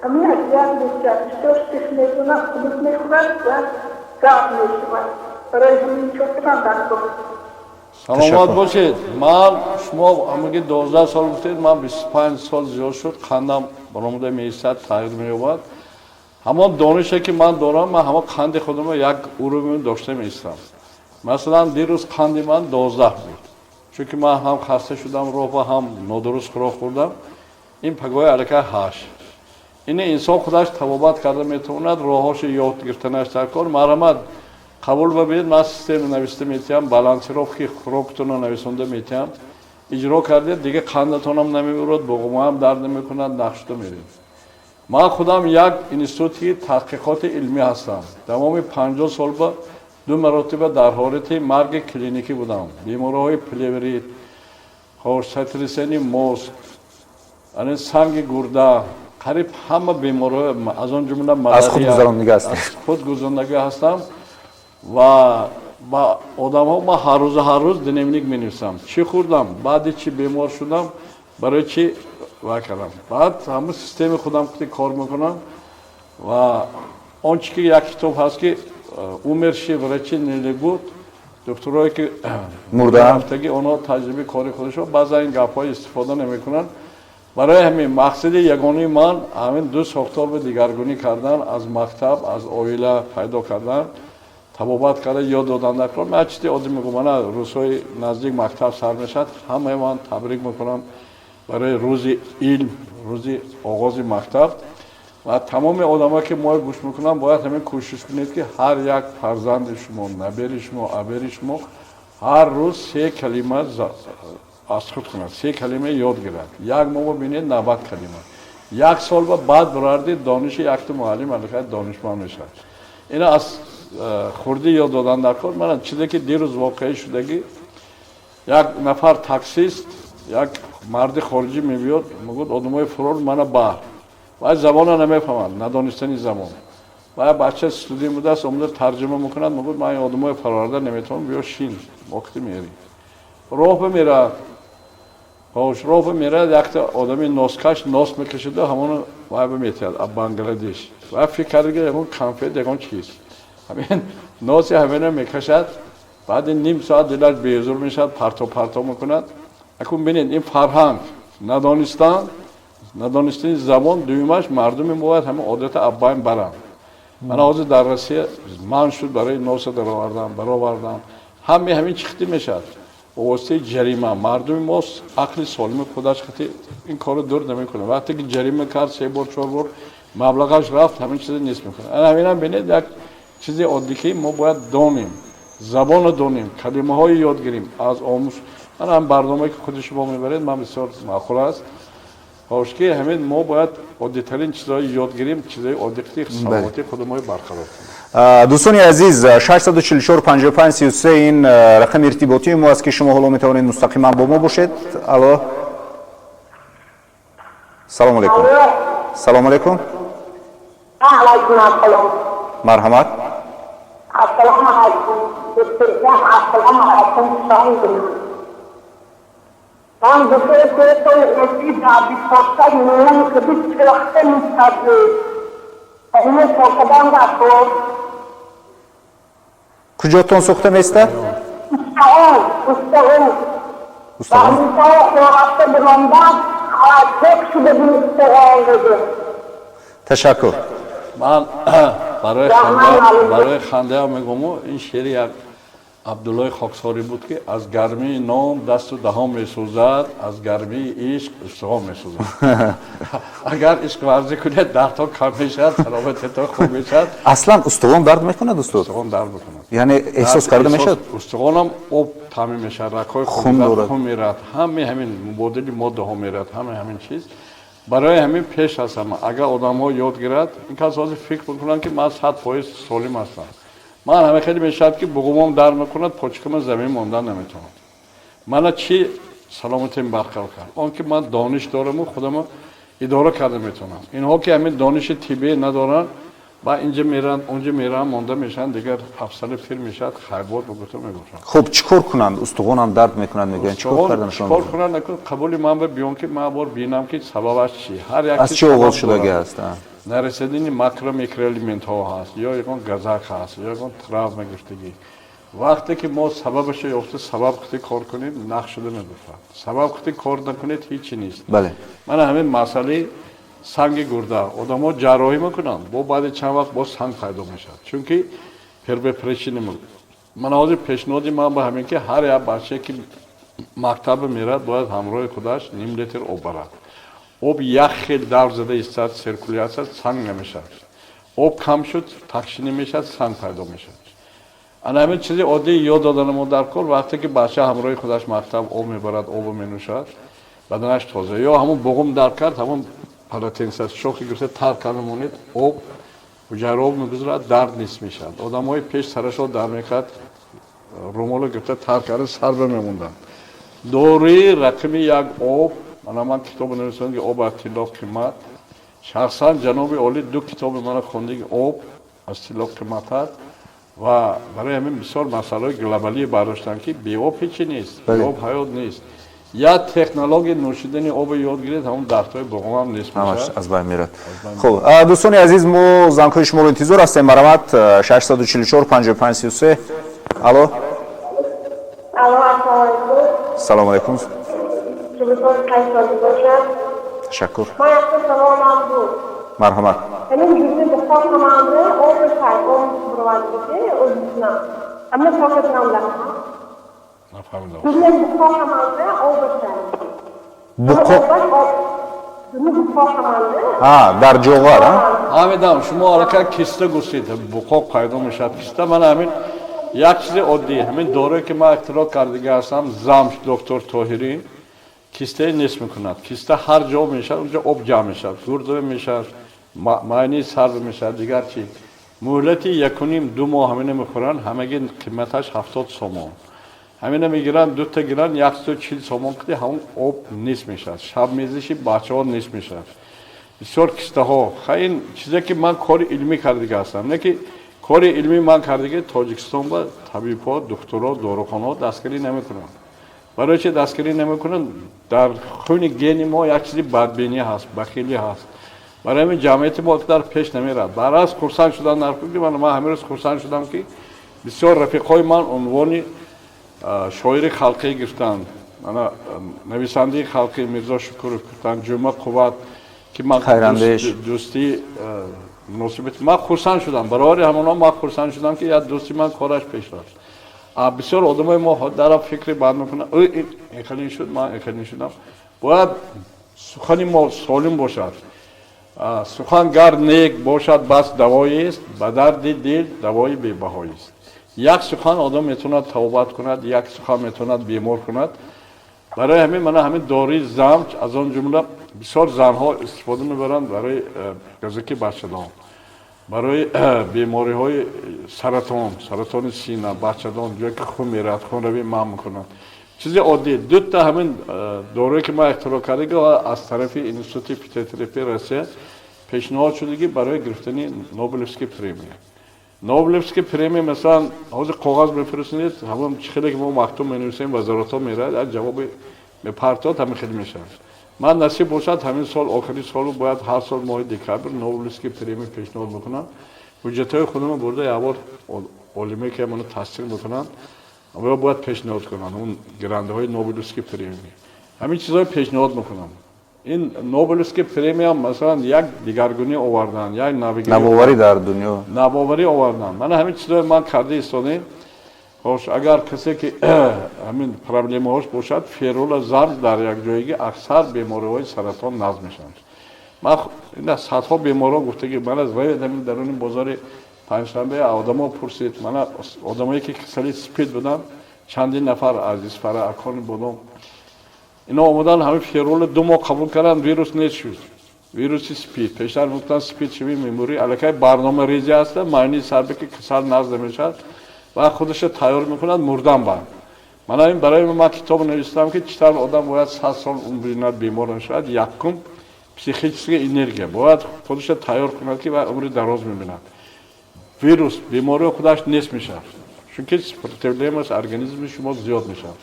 ҳамин азият мекунад. Бисёр сих мекунад, хунук мехӯрад ва гарм мешавад. Барои ҳамин чо кунам дар кор? Саломат бошед. Ман шумо ҳамаги 12 сол гуфтед, ман 25 сол зиёд шуд, қандам баромада меистад, тағйир меёбад. Ҳамон донише, ки ман дорам, ман ҳамон қанди худамро як уровень дошта меистам. Масалан, дирӯз қанди ман 12 буд, чунки ман ҳам хаста шудам роҳ, ҳам нодуруст хӯрок хӯрдам. Ин пагоҳи аллакай 8. Ини инсон худаш табобат карда метавонад, роҳҳошо ёд гирифтанаш дар кор. Марҳамат, қабул бибинед. Ман система нависта метиҳам, балансировки хӯрокатонро нависонда метиҳам. Иҷро кардед, дига қандатонам намебурад, буғумоам дард намекунад, нағз шуда меред. Ман худам як институти таҳқиқоти илмӣ ҳастам. Тамоми 50 сол ба ду маротиба дар ҳолати марги клиникӣ будам. Бемориҳои плеврит, хош, сотрясение мозг. Ани санги гурда, қариб ҳама бемориҳо, аз он ҷумла аз худ гузарондагӣ ҳастед. Аз худ гузарондагӣ ҳастам ва ба одамҳо ман ҳаррӯза ҳаррӯз дневник менависам, чӣ хӯрдам, баъди чӣ бемор шудам, барои чӣ вай кардам. Баъд ҳамун системаи худам ки кор мекунам ва он чи ки як китоб ҳаст, ки «Умершие врачи не лгут», духтурое ки мурдаанд, рафтагӣ, онҳо таҷрибаи кори худашон, баъзан ин гапҳои истифода намекунанд. Барои ҳамин мақсади ягонаи ман ҳамин ду сохтор ба дигаргунӣ кардан, аз мактаб, аз оила пайдо кардан, табобат карда ёд додан дар кор. Ман чизи оддӣ мегӯям: мана, рӯзҳои наздик мактаб сар мешавад. Ҳамаи ман табрик мекунам барои рӯзи илм, рӯзи оғози мактаб. Ва тамоми одамое ки моро гӯш мекунанд, бояд ҳамин кӯшиш кунед, ки ҳар як фарзанди шумо, набери шумо, абери шумо ҳар рӯз се калима аз худ кунад, се калима ёд гирад. Як моҳ бинед, 90 калима, як сол ба баъд бурарди дониши якта муаллим аллакай донишманд мешавад. Ина аз хурдӣ ёд додан дар кор. Мана чизе ки дирӯз воқеӣ шудагӣ: як нафар таксист, як марди хориҷӣ мебиёд, мегӯяд: «Одамои фурор мана бар». Вай забона намефаҳмад, надонистани забон. Вай бача студент будааст, омада тарҷума мекунад, мегӯяд: «Ман ин одамои фарорда наметавонам, биё шин, вақти мери роҳ бимерад». Хош, роҳ бимерад, якта одами носкаш нос мекашиду ҳамоно вай биметиҳад, а Бангладеш. Вай фикр кард, ки ягон конфет, ягон чиз. Ҳамин носи ҳамина мекашад, баъди ним соат дилаш безур мешавад, парто парто мекунад. Акун бинед, ин фарҳанг, надонистан, надонистани забон. Дуюмаш, мардуми мо бояд ҳамин одата аббайн баранд. Мана ҳозир дар Россия манъ шуд барои носа даровардан, баровардан. Ҳаме ҳамин чӣ хити мешавад? Бо воситаи ҷарима. Мардуми мо ақли солими худаш хати ин корро дур намекунад. Вақте ки ҷарима кард се бор, чор бор, маблағаш рафт, ҳамин чиза нест мекунад. Ана ҳаминам бинед, як чизи оддӣ, ки мо бояд донем, забонро донем, калимаҳое ёд гирем аз омӯз. Ана ҳам барномае ки худи шумо мебаред, ман бисёр маъқул аст. Хош, ки ҳамин мо бояд оддитарин чизҳое ёд гирем, чизҳои оддӣ, ки саломатии худамои барқарор кунем. Дӯстони азиз, 644 55 33 ин рақами иртиботии мо аст, ки шумо ҳоло метавонед мустақиман бо мо бошед. Алло, салому алейкум, салому алейкум. Алайкум ассалом. Марҳамат. Ассалому алайкум, докторҷон, ассалому алайкум. Ман доктор меён ки бис вақта мистад ино сохтадан дар Куҷотон сӯхта меистад? Устаон, устаон. Устаон. Рафта биромдам, тек шуда устаон. Ташаккур. Ман барои хандаам мегӯму, ин шеъри як Абдуллои Хоксорӣ буд, ки аз гармии ном дасту даҳон месӯзад, аз гармии ишқ устухон месӯзад. Агар ишқ варзӣ кунед, дардҳо кам мешавад, саломатиятон хуб мешавад. Аслан устухон дард мекунад, устод? Устухон дард мекунад. Яъне эҳсос карда мешавад? Устухонам об таъмин мешавад, рагҳои хун дорад. Хун мерад, ҳаме ҳамин мубодили моддаҳо мерад, ҳаме ҳамин чиз. Барои ҳамин пеш аз ҳама, агар одамҳо ёд гирад, ин кас ҳозир фикр мекунанд, ки ман 100% солим ҳастам. Ман ҳама хеле мешавад, ки буғумом дард мекунад, почкама замин мондан наметавонам. Мана чӣ саломатиам барқарор кард? Он ки ман дониш дораму худамо идора карда метавонам. Инҳо ки ҳамин дониши тиббӣ надоранд, ба инҷа меранд, онҷа меранд, монда мешаванд, дигар афсали пир мешавад, хайбот ба гуфта мебошанд. Хуб, чӣ кор кунанд? Устухонам дард мекунад, мегӯянд, чӣ кор карданашон? Чӣ кор кунанд? Накун, қабули ман ба биён, ки ман бор бинам, ки сабабаш чӣ. Ҳар як аз чӣ оғоз шудагӣ аст? Нарасидани макро, микроэлементҳо ҳаст, ё ягон газак ҳаст, ё ягон травма гирифтагӣ. Вақте ки мо сабабашо ёфта, сабаб қити кор кунем, нақ шуда мебошад. Сабаб қити кор накунед, ҳичи нест. Мана ҳамин масъалаи санги гурда, одамо ҷарроҳӣ мекунанд, бо баъди чанд вақт боз санг пайдо мешавад, чунки первопричина. Мана ҳозир пешниҳоди ман ба ҳамин, ки ҳар як бачае ки мактаба мерад, бояд ҳамроҳи худаш ним литр об барад. Об як хел давр зада истад, циркуляция, санг намешавад. Об кам шуд, тақшинӣ мешавад, санг пайдо мешавад. Ана ҳамин чизи оддӣ ёд доданамо дар кор. Вақте ки бача ҳамроҳи худаш мактаб об мебарад, обо менӯшад, баданаш тоза. Ё ҳамун буғум дар кард, ҳамун полотенца шохи гирифта тар карда монед, об ҳуҷайра об мегузарад, дард нест мешавад. Одамҳои пеш сарашро дар мекард, румоло гирифта тар карда сар бимемонданд. Доруи рақами як об. Мана ман китобе нависам, ки об аз тилло қимат. Шахсан ҷаноби олӣ ду китоби мана хонда, ки об аз тилло қимат аст, ва барои ҳамин бисёр масъалаҳои глобалӣ бардоштанд, ки беоб ҳечи нест, беоб ҳаёт нест. Як технологияи нӯшидани обе ёд гиред, ҳамон дардҳои буғумам нест. Ҳамаш аз байн мерад. Хуб, дӯстони азиз, мо зангҳои шуморо интизор ҳастем. Марҳамат, 644 55 33. Алло. Алло, ассалому алайкум. Салому алайкум. Субҳтон хайр бошад. Ташаккур. Ман якта саволам буд. Марҳамат. Ҳамин ҷузъи буқоқаманди оби шайтон буровардики o'zimizdan. Аммо sokatlamda. Нафаҳмидам. Ҷузъи буқоқаманди оби шай. Буқоқ? Ҷузъи буқоқаманди. А, дар ҷоғар, а? Ҳамидам, шумо аллакай киста гуфтед, буқоқ пайдо мешавад, киста. Ман ҳамин як чизи оддӣ, ҳамин дорое, ки ман ихтироъ кардига ҳастам, замш доктор Тоҳирӣ, кистаи нест мекунад. Киста ҳар ҷо мешавад, онҷо об ҷамъ мешавад, гурда мешавад, майни сарб мешавад, дигар чи. Муҳлати 1.5-2 моҳ ҳамина мехӯранд, ҳамаги қиматаш 70 сомон. Ҳамина мегиранд, дута гиранд, 140 сомон қиди, ҳамон об нест мешавад, шабмезиши бачаҳо нест мешавад, бисёр кистаҳо. Ха, ин чизе, ки ман кори илмӣ кардига ҳастам, не ки кори илмӣ ман кардиги Тоҷикистон ба табибҳо, духтурҳо, дорухонаҳо дастгирӣ намекунанд. Барои чи дастгирӣ намекунанд? Дар хуни гени мо як чизи бадбинӣ ҳаст, бахилӣ ҳаст. Барои ҳамин ҷамъияти мо дар пеш намерад. Баръакс, хурсанд шудан дар ман ҳамин рӯз хурсанд шудам, ки бисёр рафиқҳои ман унвони шоири халқӣ гирифтанд, ана нависандаи халқӣ Мирзо Шукуров гирифтанд, Ҷума Қувват, ки ман дӯстии муносибати ман хурсанд шудам. Баробари ҳамонҳо ман хурсанд шудам, ки як дӯсти ман кораш пеш рафт. Бисёр одамои мо дара фикри бад мекунанд: ин хеле шуд, ман ин хеле шудам. Бояд сухани мо солим бошад. Сухан гар нек бошад, бас давоист, ба дарди дил давои бебаҳоист. Як сухан одам метавонад тавбат кунад, як сухан метавонад бемор кунад. Барои ҳамин мана ҳамин дории замч, аз он ҷумла бисёр занҳо истифода мебаранд барои газаки бачадон, барои бемориҳои саратон, саратони сина, бачадон, ҷое ки хун меравад, хунравӣ манъ мекунад. Чизи оддӣ, дута ҳамин дорое, ки ман ихтироъ карда, аз тарафи Институти фитотерапияи Россия пешниҳод шуда, ки барои гирифтани Нобелевский премия. Нобелевский премия, масалан, ҳозир коғаз мефиристонед, ҳамон чӣ хеле ки мо мактуб менависем, вазоратҳо меравад, як ҷавоби мепартояд, ҳамин хел мешавад. Ман насиб бошад, ҳамин сол, охири солу, бояд ҳар сол моҳи декабр Нобелевский премия пешниҳод мекунам. Ҳуҷҷатҳои худама бурда, якбор олиме, ки мано тасдиқ мекунанд, ва бояд пешниҳод кунанд он гирандаҳои Нобелевский премия. Ҳамин чизҳои пешниҳод мекунам. Ин Нобелевский премия, масалан, як дигаргунӣ овардан, як навоварӣ дар дунё. Навоварӣ овардан. Мана ҳамин чизҳои ман карда истодем. Хош, агар касе ки ҳамин проблемаҳош бошад, ферула, замш дар якҷоягӣ аксар бемориҳои саратон назм мешаванд. Ман ина садҳо беморҳо гуфтаги ман аз равед ҳамин даруни бозори панҷшанбе, одамо пурсид. Мана одамое, ки касали спид буданд, чандин нафар аз Исфара, Акони Бодом, ино омадан, ҳамин ферула 2 моҳ қабул карданд, вирус нест шуд, вируси спид. Пештар мегуфтанд, спид шиви мемурӣ. Аллакай барномарезӣ ҳаста, маънии сарбе ки касал назд намешавад ва худаша тайёр мекунад мурдан. Ба мана ин барои ман китоб навистам, ки чӣ тавр одам бояд 100 сол умр бинад, бемор нашавад. Якум, психическая энергия, бояд худаша тайёр кунад, ки вай умри дароз мебинад. Вирус, бемориҳо худаш нест мешавад, чунки сопротивление организми шумо зиёд мешавад.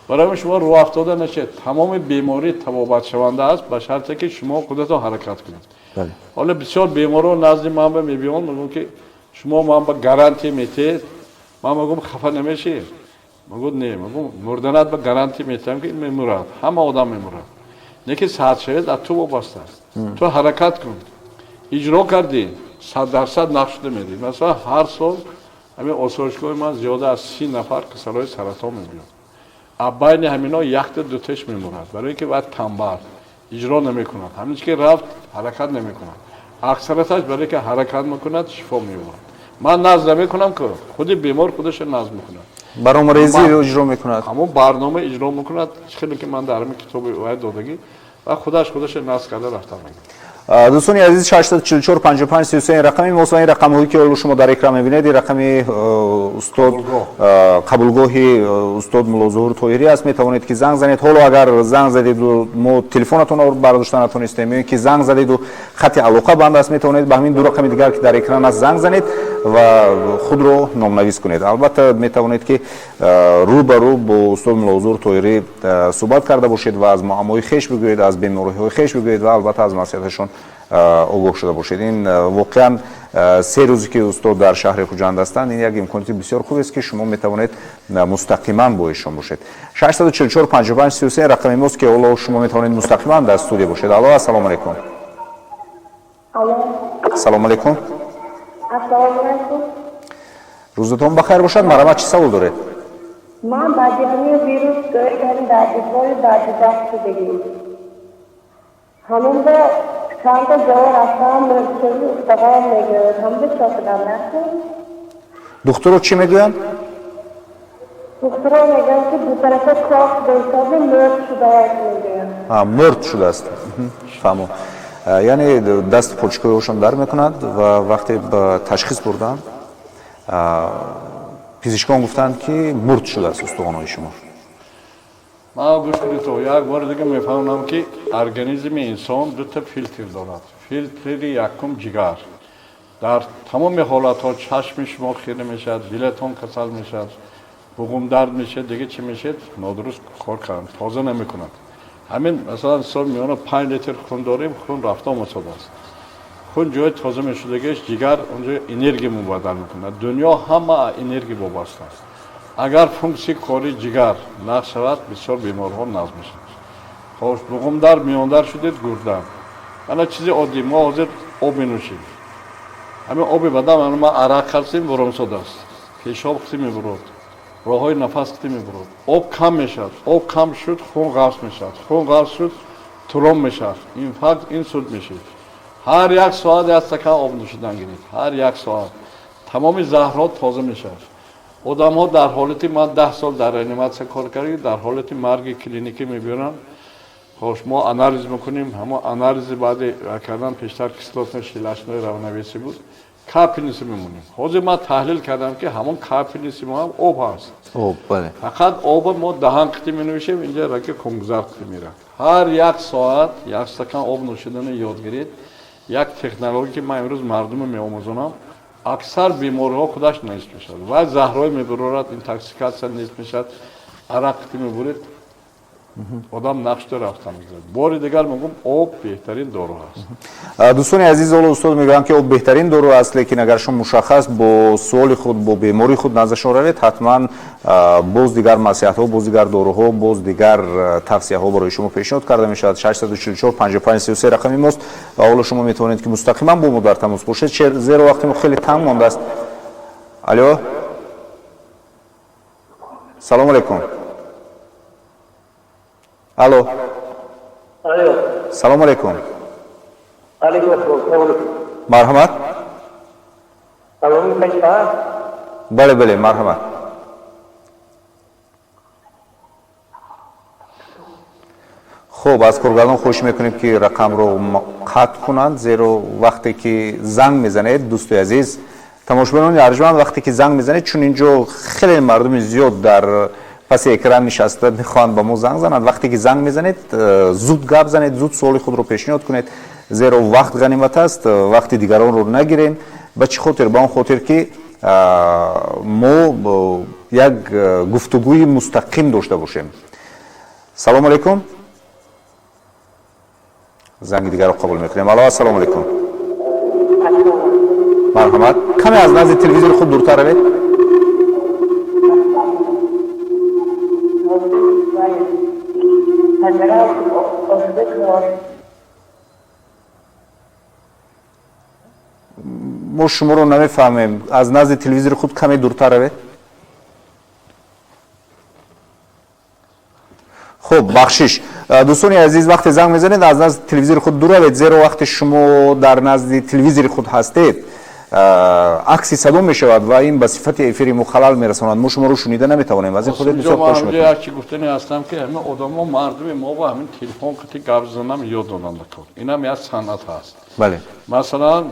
Барои шумо рӯафтода нашед, тамоми беморӣ табобатшаванда аст, ба шарте ки шумо худатон ҳаракат кунед. Ҳоло бисёр беморон назди ман ба мебиёнд, мегӯям, ки шумо ман ба гарантия метиҳед? Ман мегӯям, хафа намешӣ? Мегӯ, не. Мегӯм, мурданат ба гарантия метиҳам, ки мемурад, ҳама одам мемурад, не ки саҳат шавед, аз ту вобаста аст. Ту ҳаракат кун, иҷро кардӣ, 100% нақш шуда медиҳӣ. Масалан, ҳар сол ҳамин осоишгоҳи ман зиёда аз 30 нафар касалҳои саратон мебиёнд. А байни ҳамино якта дутеш мемурад, барои ин ки вай тамбал, иҷро намекунад, ҳамин ки рафт, ҳаракат намекунад. Аксараташ барои ки ҳаракат мекунад, шифо меёбад. Ман назд намекунам, ки худи бемор худаша назд мекунад. Барномарезӣ иҷро мекунад. Ҳамон барнома иҷро мекунад, хеле ки ман дар ҳамин китоби вай додагӣ, ва худаш худаша назд карда рафта мегирад. Дӯстони азиз, 644 55 33 рақами мост ва ин рақамҳое ки ҳоло шумо дар экран мебинед, ин рақами устод, қабулгоҳи устод Муллозуҳур Тоҳирӣ аст. Метавонед ки занг занед. Ҳоло агар занг задеду мо телефонатонро бардошта натонистем ё ин ки занг задеду хати алоқа банд аст, метавонед ба ҳамин ду рақами дигар, ки дар экран аст, занг занед ва худро номнавис кунед. Албатта, метавонед ки рӯ ба рӯ бо устод Муллозуҳур Тоҳирӣ суҳбат карда бошед ва аз муаммои хеш бигӯед, аз бемориҳои хеш бигӯед ва албатта аз маслиҳаташон огоҳ шуда бошед. Ин воқеан 3 рӯзе ки устод дар шаҳри Хуҷанд ҳастанд, ин як имконияти бисёр хубест, ки шумо метавонед мустақиман бо эшон бошед. 644 55 33 рақами мост, ки ҳоло шумо метавонед мустақиман дар студия бошед. Алло, ассалому алайкум. Ассалому алайкум. Ассалому алайкум. Рӯзатон бахайр бошад. Марҳамат, чӣ савол доред? Ман баъди ҳамин вирус дарди дарди даст шудагӣ, ҳамонда чанда ҷо рафтам, устағон мегӯяд, ҳамда чо кунам накун? Духтуро чӣ мегӯянд? Духтуро мегӯянд, ки дутарафа кох шуда ҳисоби мурд шудааст, мегӯянд. Мурд шудааст, фаҳмо. Яъне дасту почкаҳояшон дар мекунад ва вақте ба ташхис бурданд, пизишкон гуфтанд, ки мурд шудааст устухонҳои шумо. Ман, гӯш кунед, то як бори дига мефаҳмонам, ки организми инсон дута филтр дорад. Филтри якум ҷигар. Дар тамоми ҳолатҳо чашми шумо хира мешавад, дилатон касал мешавад, буғумдард мешавад, дига чӣ мешавад, нодуруст кор кардан, тоза намекунад. Ҳамин, масалан, ҳисоби миёна 5 литр хун дорем, хун рафта омадааст. Хун ҷои тоза мешудагиш ҷигар, онҷо энергия мубаддал мекунад. Дунё ҳама энергия вобаста аст. Агар функсияи кори ҷигар нақс шавад, бисёр беморҳо наз мешавад. Хош, буғумдар, миёндар шудед, гурда. Ана чизи оддӣ, мо ҳозир об менӯшем, ҳамин оби бадан, ана ма арақ қасим, воромсодааст, пешоб қити мебурод, роҳҳои нафас қити мебурод. Об кам мешавад, об кам шуд, хун ғафз мешавад, хун ғафз шуд, тромб мешавад, инфаркт, инсулт мешавад. Ҳар як соат як стакан об нӯшидан гиред, ҳар як соат тамоми заҳрҳо тоза мешавад. Одамҳо дар ҳолати, ман 10 сол дар реаниматсия кор кардем, дар ҳолати марги клиникӣ мебиёранд. Хош, мо анализ мекунем, ҳамо анализи баъди кардан, пештар кислотно-щелочной равновесие буд, капельница мемонем. Ҳозир ман таҳлил кардам, ки ҳамон капельница мо ҳам об ҳаст. Об, бале. Фақат оба мо даҳан қити менӯшем, инҷа раки хунгузар қити мерад. Ҳар як соат як стакан об нӯшидани ёд гиред. Як технология, ки ман имрӯз мардумо меомӯзонам, аксар бемориҳо худаш нест мешавад ва заҳрҳое мебурорад, интоксикатсия нест мешавад, арақ қити мебуред, одам нақшда рафта мегирад. Бори дигар мегӯм, об беҳтарин дору ҳаст. Дӯстони азиз, ҳоло устод мегӯянд, ки об беҳтарин дору аст, лекин агар шумо мушаххас бо суоли худ, бо бемории худ наздашон равед, ҳатман боз дигар маслиҳатҳо, боз дигар доруҳо, боз дигар тавсияҳо барои шумо пешниҳод карда мешавад. 644 55 33 рақами мост ва ҳоло шумо метавонед, ки мустақиман бо мо дар тамос бошед, зеро вақти мо хеле танг мондааст. Алё, салому алайкум. Алло. Алло. Салому алайкум. Алейкум ассалом. Марҳамат. Салом алейкум. Бале, бале, марҳамат. Хуб, аз коргардон хоҳиш мекунем, ки рақамро қатъ кунанд, зеро вақте ки занг мезанед, дӯстои азиз, тамошобинони арҷманд, вақте ки занг мезанед, чун инҷо хеле мардуми зиёд дар паси экран нишаста мехоҳанд ба мо занг зананд, вақте ки занг мезанед, зуд гап занед, зуд суоли худро пешниҳод кунед, зеро вақт ғанимат аст, вақти дигаронро нагирем. Ба чӣ хотир? Ба он хотир, ки мо як гуфтугӯи мустақим дошта бошем. Салому алайкум. Занги дигарро қабул мекунем. Алло, ассалому алайкум. Марҳамат, каме аз назди телевизори худ дуртар равед. Мо шуморо намефаҳмем, аз назди телевизори худ каме дуртар равед. Хуб, бахшиш. Дӯстони азиз, вақте занг мезанед, аз назди телевизори худ дур равед, зеро вақте шумо дар назди телевизори худ ҳастед, Акси садо мешавад ва ин ба сифати эфири мо халал мерасонад. Мо шуморо шунида наметавонем. Аз ин хотир бисёр хоҳиш мекунем. Як чи гуфтани ҳастам, ки ҳамин одамо, мардуми мо ба ҳамин телефон қити гап занам ёд доданд. Инам як санъат ҳаст. Масалан,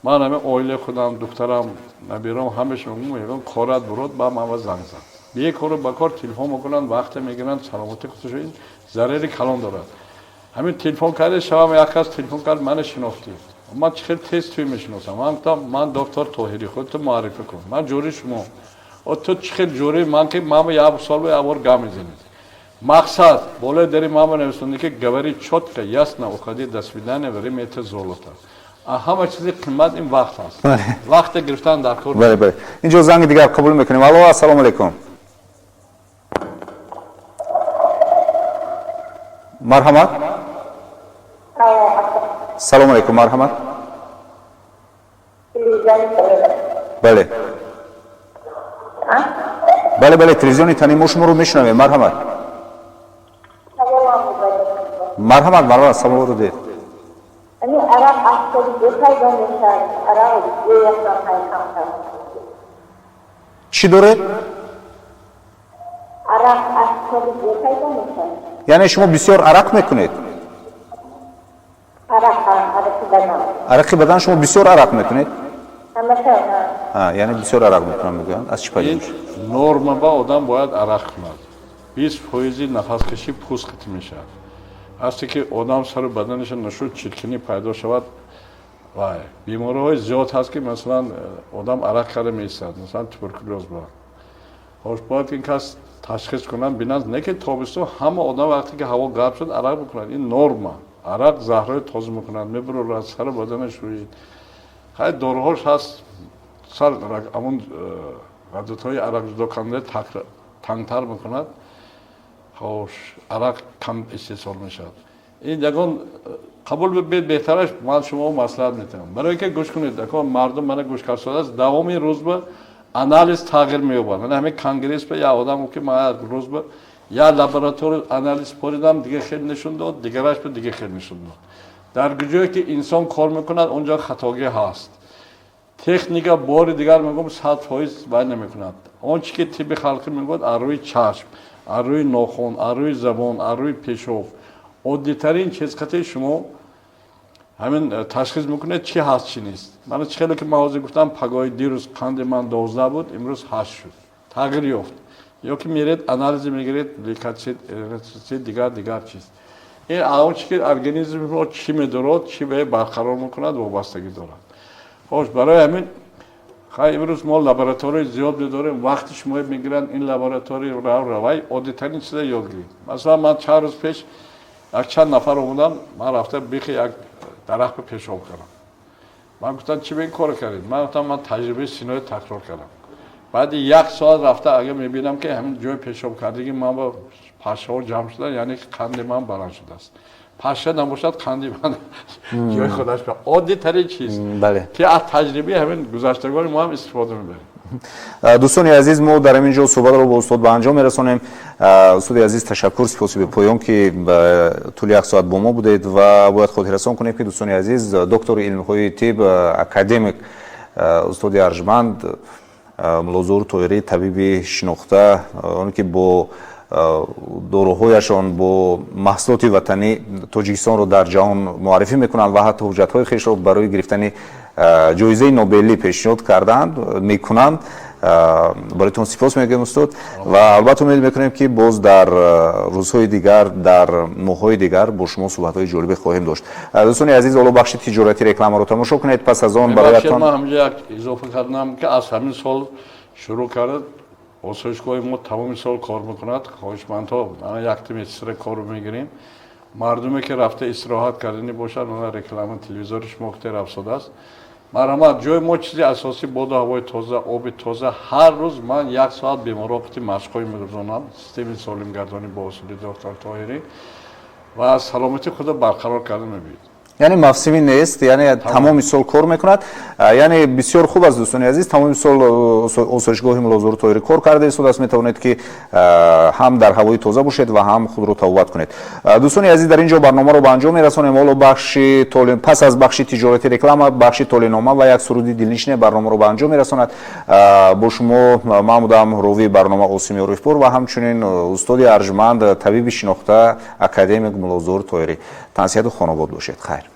ман ҳамин оилаи худам, духтарам, набирам, ҳамаша мегӯям, корат бурод, ба ман занг зан. Бекору ба кор телефон мекунанд, вақте мегиранд, саломатии худашо ин зарари калон дорад. Ҳамин телефон карда шавам, як кас телефон кард, мана шинохтӣ. Ман чӣ хел тез туй мешиносам? Ман гуфтам, ман доктор Тоҳирӣ, худто муаррифӣ кун. Ман ҷӯри шумо. О, ту чӣ хел ҷӯри ман, ки ман як сол як бор гап мезанед? Мақсад болои дари ман нависонда, ки говори чётко, ясно, уходи, до свидания, время это золото. А ҳама чизи қимат ин вақт аст. Вақте гирифтан дар кор. Бале, бале, инҷо занги дигар қабул мекунем. Алло, ассалому алайкум, марҳамат. Салому алайкум, марҳамат. Бале, бале, бале, телевизиони Танин, мо шуморо мешунавем. Марҳамат, марҳамат, марҳамат, саволро диҳед. Арақ аз куҷо пайдо мешавад? Арақ гӯяшон камтар. Чӣ доред? Арақ аз куҷо пайдо мешавад? Яъне шумо бисёр арақ мекунед? Арақ, арақи бадан. Арақи бадан. Шумо бисёр арақ мекунед? Ҳамаша. Яъне бисёр арақ мекунам мегӯянд. Аз чӣ пайдо мешавад? Норма ба одам бояд арақ кунад. 20 фоизи нафаскашӣ пӯст қитӣ мешавад. Ҳасте ки одам сару баданаша нашуд, чиркинӣ пайдо шавад. Вай бемориҳои зиёд ҳаст, ки масалан одам арақ карда меистад, масалан туберкулёз ба. Хош, бояд ин кас ташхис кунанд, бинанд. Не ки тобистон ҳама одам вақте ки ҳаво гарм шуд, арақ мекунад. Ин норма. Арақ заҳрҳои тоза мекунад, мебурорад, сару бадана шӯид. Хай, доруҳош ҳаст, сар ҳамун ғадудҳои арақ ҷудокунанда тангтар мекунад. Хош, арақ кам истеҳсол мешавад. Ин ягон қабул беҳтараш. Ман шумо маслиҳат метиҳам, барои ки гӯш кунед, ако мардум мана гӯш кардааст. Давоми рӯз ба анализ тағйир меёбад. Мана ҳамин конгресс ба як одам гуфт, ки ман як рӯз ба як лаборатория анализ поридам, дига хел нишон дод, дигараш ба дига хел нишон дод. Дар ҷое ки инсон кор мекунад, он ҷо хатогӣ ҳаст. Техника, бори дигар мегӯм, 100% вай намекунад. Он чи ки тибби халқӣ мегӯяд, аз рӯи чашм, аз рӯи нохун, аз рӯи забон, аз рӯи пешоб, оддитарин чиз қати шумо ҳамин ташхис мекунед, чӣ ҳаст, чӣ нест. Мана чӣ хеле ки ман ҳозир гуфтам, пагоҳи дирӯз қанди ман 12 буд, имрӯз 8 шуд, тағйир ёфт. Ё ки меред, анализе мегиред, лейкоцит, эритроцит, дигар дигар чиз. Ин он чи ки организмро чӣ медорад, чӣ ба барқарор мекунад, вобастагӣ дорад. Хош, барои ҳамин, хай, имрӯз мо лабораторияи зиёд медорем, вақти шумо мегиранд. Ин лаборатория рав равай, оддитарин чиза ёд гиред. Масалан, ман чанд рӯз пеш як чанд нафар омадам, ман рафта бихи як дарахт ба пешоб кардам. Ман гуфтам, чӣ ба ин коро кардед? Ман гуфтам, ман таҷрибаи синои такрор кардам. Баъди як соат рафта агар мебинам, ки ҳамин ҷои пешоб кардагӣ ман ба пашшаҳо ҷамъ шуда, яъне қанди ман баланд шудааст. Пашша набошад, қанди ман ҷои худаш. Оддитарин чиз, ки аз таҷрибаи ҳамин гузаштагони мо ҳам истифода мебарем. Дӯстони азиз, мо дар ҳамин ҷо суҳбатро бо устод ба анҷом мерасонем. Устоди азиз, ташаккур, сипоси бепоён, ки тӯли як соат бо мо будед. Ва бояд хотиррасон кунем, ки, дӯстони азиз, доктори илмҳои тиб, академик, устоди арҷманд Муллозуҳур Тоҳирӣ, табиби шинохта, оне ки бо доруҳояшон, бо маҳсулоти ватанӣ Тоҷикистонро дар ҷаҳон муаррифӣ мекунанд ва ҳатто ҳуҷҷатҳои хешро барои гирифтани ҷоизаи Нобелӣ пешниҳод карданд, мекунанд. Бароятон сипос мегӯем, устод, ва албатта умед мекунем, ки боз дар рӯзҳои дигар, дар моҳҳои дигар бо шумо суҳбатҳои ҷолибе хоҳем дошт. Дӯстони азиз, ҳоло бахши тиҷоратӣ, рекламаро тамошо кунед, пас аз он бароятон Ман ҳамҷа як изофа кардам, ки аз ҳамин сол шурӯъ кард, осоишгоҳи мо тамоми сол кор мекунад. Хоҳишмандҳо, якта медсестра кор мегирем. Мардуме ки рафта истироҳат карданӣ бошад, мана реклама телевизори шумо рафтодааст, марҳамат. Ҷои мо чизи асосӣ боду ҳавои тоза, оби тоза. Ҳар рӯз ман як соат беморҳо қити машқҳои мегузонам, системаи солимгардонӣ бо усули доктор Тоҳирӣ, ва саломатии худро барқарор карда мебинед. Яъне мавсимӣ нест, яъне тамоми сол кор мекунад. Яъне бисёр хуб аст, дӯстони азиз, тамоми сол осоишгоҳи Муллозуҳур Тоҳирӣ кор карда истодааст. Метавонед, ки ҳам дар ҳавои тоза бошед ва ҳам худро табобат кунед. Дӯстони азиз, дар ин ҷо барномаро ба анҷом мерасонем. Ҳоло бахши пас аз бахши тиҷорати реклама, бахши толеънома ва як суруди дилнишине барномаро ба анҷом мерасонад. Бо шумо ман будам, ровии барнома Осим Ёрифпур, ва ҳамчунин устоди арҷманд, табиби шинохта, академик Муллозуҳур Тоҳирӣ. Тансиҳату хонобод бошед, хайр.